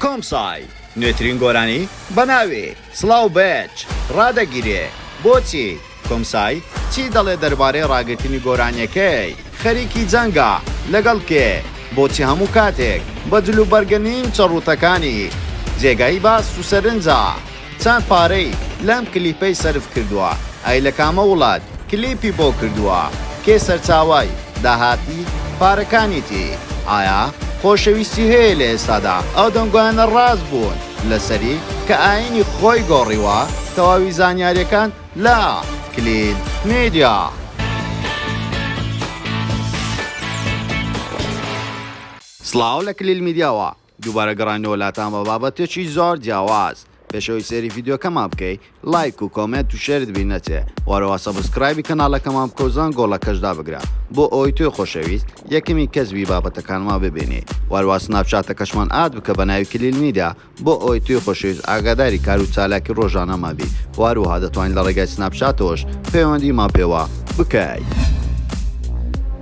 کۆمسای نوێترین گۆرانی بە ناوی، سڵاو بچ، ڕادەگیرێ، بۆچی؟ کۆمسای چی دەڵێ دەربارەی ڕاگرتنی گۆرانیەکەی؟ خەریکی جەنگە لەگەڵ کێ؟ بۆچی هەموو کاتێک بە جلوبەرگە نیمچە ڕووتەکانی جێگای باس و سەرنجە؟ چەند پارەی لەم کلیپەی سەرف کردووە؟ ئەی لە کامە وڵات کلیپی بۆ کردووە؟ کێ سەرچاوەی داهاتی پارەکانیتی؟ ئایا خۆشەویستی هەیە لە ئێستادا ئەو دەنگۆیانە ڕاست بوون لەسەری کە ئاینی خۆی گۆڕیوە؟ تەواوی زانیاریەکان لە کلیل میدیا. سڵاو لە کلیل میدیاوە دووبارە گەڕاینەوە لاتان بە بابەتێکی زۆر جیاواز پێش ئەوەی سەیری ڤیدیۆکەمان بکەی لایک و comment و share ت بیر نەچێ وەرەوە subscribe ی کەناڵەکەمان بکە و زەنگۆڵەکەش دابگرە بۆ ئەوەی تۆی خۆشەویست یەکەمین کەس بی بابەتەکانمان ببینی وەروا سناپچاتەکەشمان add بکە بە ناوی کلیل میدیا بۆ ئەوەی تۆی خۆشەویست ئاگاداری کار و چالاکی ڕۆژانەمان بی و هەروەها دەتوانیت لە ڕێگای سناپچاتەوەش پەیوەندیمان پێوە بکەیت.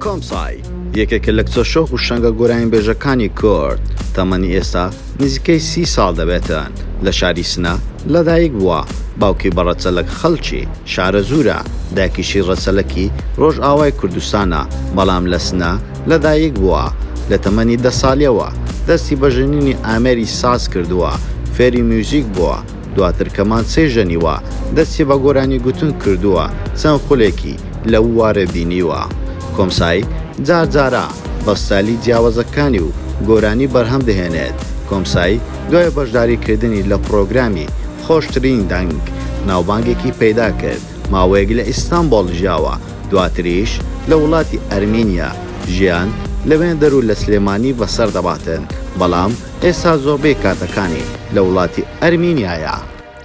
کۆمسای یەکێکە لە کچە شۆخ و شەنگە گۆرانیبێژەکانی کورد، تەمەنی ئێستا نزیکەی سی ساڵ دەبێتن، لە شاری سنە لەدایک بووە، باوکی بە ڕەچەلەک خەڵکی شارەزوورە، دایکیشی ڕەچەلەکی ڕۆژئاوای کوردستانە، بەڵام لە سنە لەدایک بووە، لە تەمەنی دە ساڵیەوە دەستی بە ژەنینی ئامێری ساز کردووە، فێری میوزیک بووە، دواتر کەمانچەی ژەنیوە، دەستی بە گۆرانی گوتن کردووە، چەند خولێکی لەو وارە بینیوە. کۆمسای جار جارە بە ستایلی جیاوازەکانی و گۆرانی بەرهەم دەهێنێت، کۆمسای دوای بەشداری کردنی لە پڕۆگرامی، خۆشترین دەنگ، ناوبانگێکی پەیدا کرد، ماوەیەک لە ئیستانبۆڵ ژیاوە، دواتریش لە وڵاتی ئەرمینیا ژیان لەوێندەر و لە سلێمانی بەسەر دەباتن، بەڵام ئێستا زۆربەی کاتەکانی لە وڵاتی ئەرمینیایە.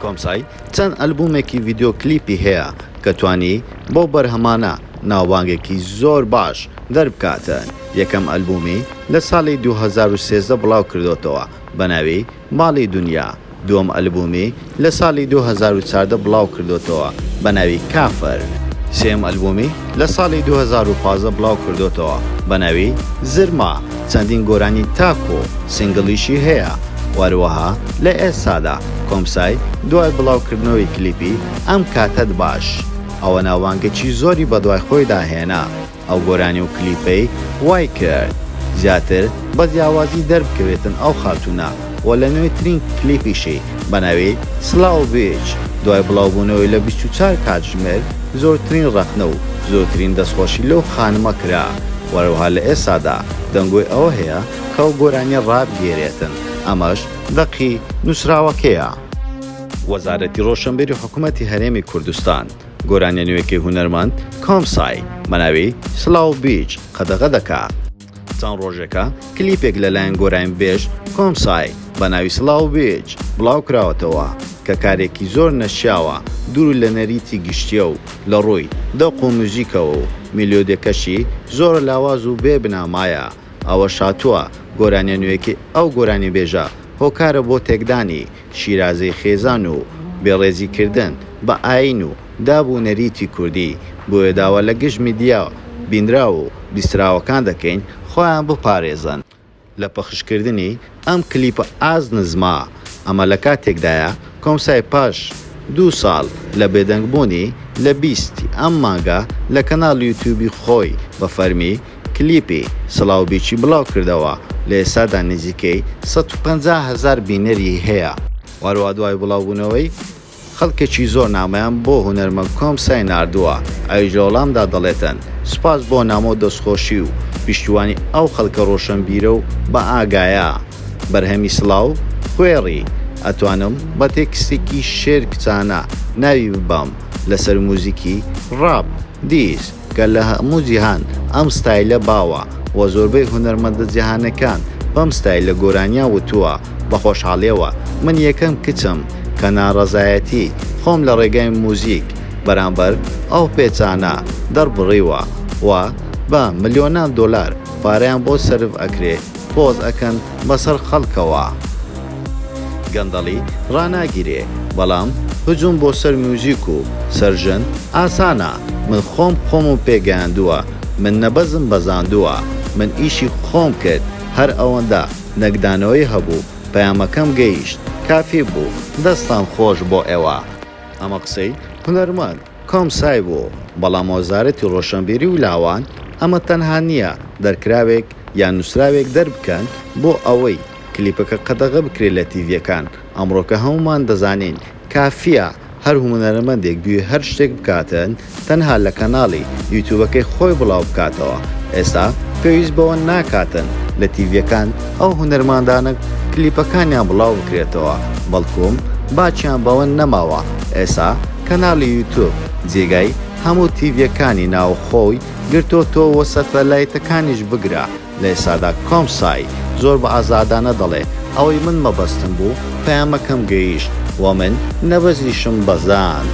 کۆمسای چەند ئەلبومێکی ڤیدیۆ کلیپی هەیە کە توانی بەو بەرهەمانە ناوبانگێکی زۆر باش دەربکاتن، یەکەم ئەلبومی لە ساڵی 2013 بڵاوکردۆتەوە بەناوی، ماڵی دونیا، دووەم ئەلبومی لە ساڵی 2014 بڵاوکردۆتەوە بە ناوی کافر. سێیەم ئەلبومی لە ساڵی 2015 بڵاوکردۆتەوە بە ناوی زرما، چەندین گۆرانی تاک و single یشی هەیە و هەروەها لە ئێستادا کۆمسای دوای بڵاوکردنەوەی کلیپی ئەم کاتەت باش ئەوە ناوبانگێکی زۆری بەدوای خۆیدا هێنا. ئەو گۆرانی و کلیپەی وای کرد زیاتر بە جیاوازی دەربکەوێتن ئەو خاتوونە و لە نوێترین کلیپیشی بە ناوی سڵاو bitch دوای بڵاوبوونەوەی لە 24 کاتژمێر زۆرترین ڕەخنە و زۆرترین دەستخۆشی لەو خانمە کرا و هەروەها لە ئێستادا دەنگۆی ئەوە هەیە کە ئەو گۆرانیە ڕابگێرێتن ئەمەش دەقی نووسراوەکەیە. وەزارەتی ڕۆشنبیری حکومەتی هەرێمی کوردستان گۆرانیە نوێکەی هونەرمەند کۆمسای بەناوی سڵاو bitch قەدەغە دەکات. چەند ڕۆژێکە کلیپێک لەلایەن گۆرانیبێژ کۆمسای بەناوی سڵاو bitch بڵاوکراوەتەوە کە کارێکی زۆر نەشیاوە دوور لە نەریتی گشتیە و لەڕووی دەق و موزیکەوە و میلۆدیەکەشی زۆر لاواز و بێ بنامایە ئەوەش هاتووە گۆرانیە نوێکەی ئەو گۆرانیبێژە هۆکارە بۆ تێکدانی شیرازەی خێزان و بێڕێزی کردن بە ئایین و داب و نەریتی کوردی، بۆیە داوا لە گشت میدیا بینراو و بیستراوەکان دەکەین خۆیان بپارێزن لە پەخشکردنی ئەم کلیپە ئاست نزمە، ئەمە لە کاتێکدایە کۆمسای پاش دوو ساڵ لە بێدەنگ بوونی لە 20 ی ئەم مانگە لە کەناڵ یوتیوبی خۆی بە فەرمی کلیپی سڵاو bitch ی بڵاوکردەوە، لە ئێستادا نزیکەی 150 هەزار بینەری هەیە. هەروەها دوای بڵاوبوونەوەی، خەڵکێکی زۆر نامەیان بۆ هونەرمەند کۆمسای ناردووە، ئەویش لە وەڵامدا دەڵێتن، سوپاس بۆ نامە و دەستخۆشی و پشتیوانی ئەو خەڵکە ڕۆشنبیرە و بە ئاگایە. بەرهەمی سڵاو خوێڕی، ئەتوانم بە تێکستێکی شێر کچانە ناوی ببەم لەسەر موزیکی ڕاپ، diss، کە لە هەموو جیهان ئەم ستایلە باوە و زۆربەی هونەرمەندە جیهانەکان بەم ستایلە گۆرانیان وتووە، بە خۆشحاڵیەوە من یەکەم کچم کە ناڕەزایەتی خۆم لە ڕێگای موزیک بەرامبەر ئەو پێچانە دەربڕیوە و بە ملیۆنان دۆلار پارەیان بۆ سەرف ئەکرێ پۆز ئەکەن بەسەر خەڵکەوە. گەندەڵی ڕاناگیرێ بەڵام هجوم بۆ سەر میوزیک و سەر ژن ئاسانە من خۆم خۆمم پێ گەیاندووە من نەبەزم بەزاندووە من ئیشی خۆم کرد هەر ئەوەندە دەنگدانەوەی هەبوو. پەیامەکەم گەیشت کافی بوو دەستان خۆش بۆ ئێوە. ئەمە قسەی هونەرمەند کۆمسای بوو، بەڵام وەزارەتی ڕۆشنبیری و لاوان ئەمە تەنها نییە دەرکراوێک یان نووسراوێک دەربکەن بۆ ئەوەی کلیپەکە قەدەغە بکرێت لە تیڤیەکان، ئەمڕۆکە هەموومان دەزانین کافیە هەر هونەرمەندێک بیوێ هەر شتێک بکاتن تەنها لە کەناڵی یوتوبەکەی خۆی بڵاو بکاتەوە ئێستا پێویست بەوە ناکاتن لە تیڤیەکان ئەو هونەرماندانە کلیپەکانیان بڵاو بکرێتەوە بەڵکوم باکیان بەوە نەماوە ئێستا کەناڵی یوتوب جێگای هەموو تیڤیەکانی ناوخۆی گرتۆتەوە سەتەلایتەکانیش بگرە لە ئێستادا کۆمسای زۆر بە ئازادانە دەڵێ ئەوەی من مەبەستم بوو پەیامەکەم گەیشت و من نەبەزیشم بەزاند.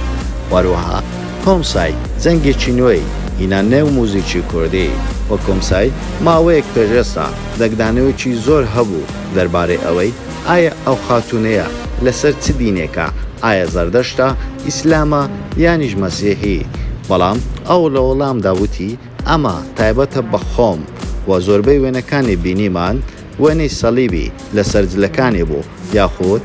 وەروەها کۆمسای جەنگێکی نوێی هینا نێو موزیکی کوردی و کۆمسای ماوەیەک پێش ئێستا دەنگدانەوەیەکی زۆر هەبوو دەربارەی ئەوەی ئایا ئەو خاتوونەیە لەسەر چ دینێکە ئایا زەردەشتە، ئیسلامە یانیش مەسیحی بەڵام ئەو لە وەڵامدا وتی ئەمە تایبەتە بە خۆم و زۆربەی وێنەکانی بینیمان وێنەی سەلیبی لەسەر جلەکانی بوو یاخود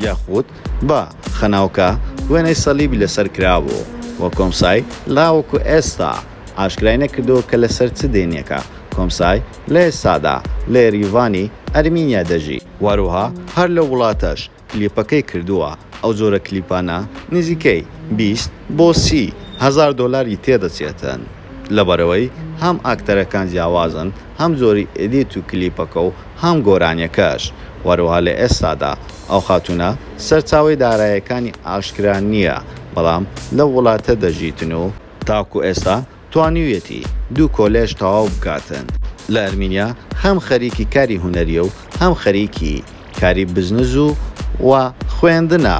یاخود بە خەناوکە وێنەی سەلیبی لەسەر کرابوو و کۆمسای لاوەکو ئێستا ئاشکرای نەکردووە کە لەسەر چ دینێکە کۆمسای لە ئێستادا لە یەریڤانی ئەرمینیا دەژی وەروها هەر لەو وڵاتەش کلیپەکەی کردووە، ئەو جۆرە کلیپانە نزیکەی 20 بۆ 30 هەزار دۆلاری تێدەچێتن، لەبەرئەوەی هەم ئاکتەرەکان جیاوازن هەم جۆری edit و کلیپەکە و هەم گۆرانیەکەش، وەروەها لە ئێستادا ئەو خاتوونە سەرچاوەی دارایەکانی ئاشکرا نییە بەڵام لەو وڵاتە دەژیتن و تاکو ئێستا توانیویەتی دوو کۆلێژ تەواو بکاتن لە ئەرمینیا هەم خەریکی کاری هونەریە و هەم خەریکی کاری بزنز و و خوێندنە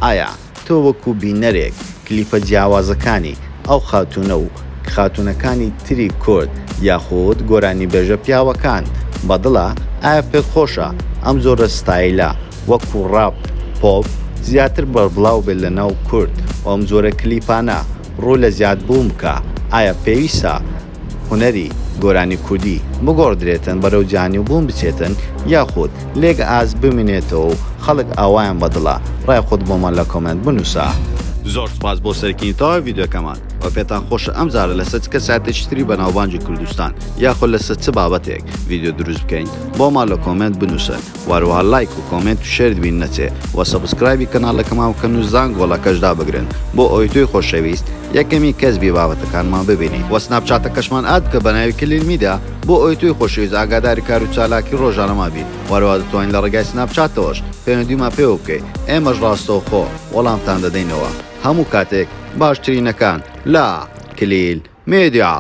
ئایا تۆ وەکو بینەرێک کلیپە جیاوازەکانی ئەو خاتوونە و خاتوونەکانی تری کورد یاخود گۆرانیبێژە پیاوەکان بەدڵە ئایا پێت خۆشە ئەم جۆرە ستایلە وەکو ڕاپ پۆپ زیاتر بەربڵاو بێت لەناو کورد و ئەم جۆرە کلیپانە ڕوو لە زیاد بوون بکا ئایا پێویستە هونەری گۆرانی کوردی بگۆڕدرێتن بەرەو جیهانی بوون بچێتن یاخود لێک ئاست بمینێتەوە و خەڵک ئاوایان بەدڵە ڕای خۆت بۆمان لە comment بنوسە. زۆر سوپاس بۆ سەیرکردنی تەواوی ڤیدیۆکەمان وە پێتان خۆشە ئەم جارە لەسەر چ کەسایەتێکی تری بەناوبانگی کوردستان یاخود لەسەر چ بابەتێک ڤیدیۆ دروست بکەین بۆمان لە comment بنوسن وەهەروەها لایک و comment و share ت بیر نەچێ وە subscribe ی کەناڵەکەمان بکەن و زانگۆڵەکەش دابگرن بۆ ئەوەی تۆی خۆشەویست یەکەمین کەس بی بابەتەکانمان ببینی وە سناپچاتەکەشمان add بکە بەناوی کلیل میدیا بۆ ئەوەی تۆی خۆشەویست ئاگاداری کار و چالاکی ڕۆژانەمان بی وەهەروەها دەتوانی لە ڕێگای سناپچاتەوەش پەیوەندیمان پێوە بکەی ئێمەش ڕاستەوخۆ وەڵامتان دەدەینەوە هەموو کاتێک باشترینەکان لە کلیل میدیا.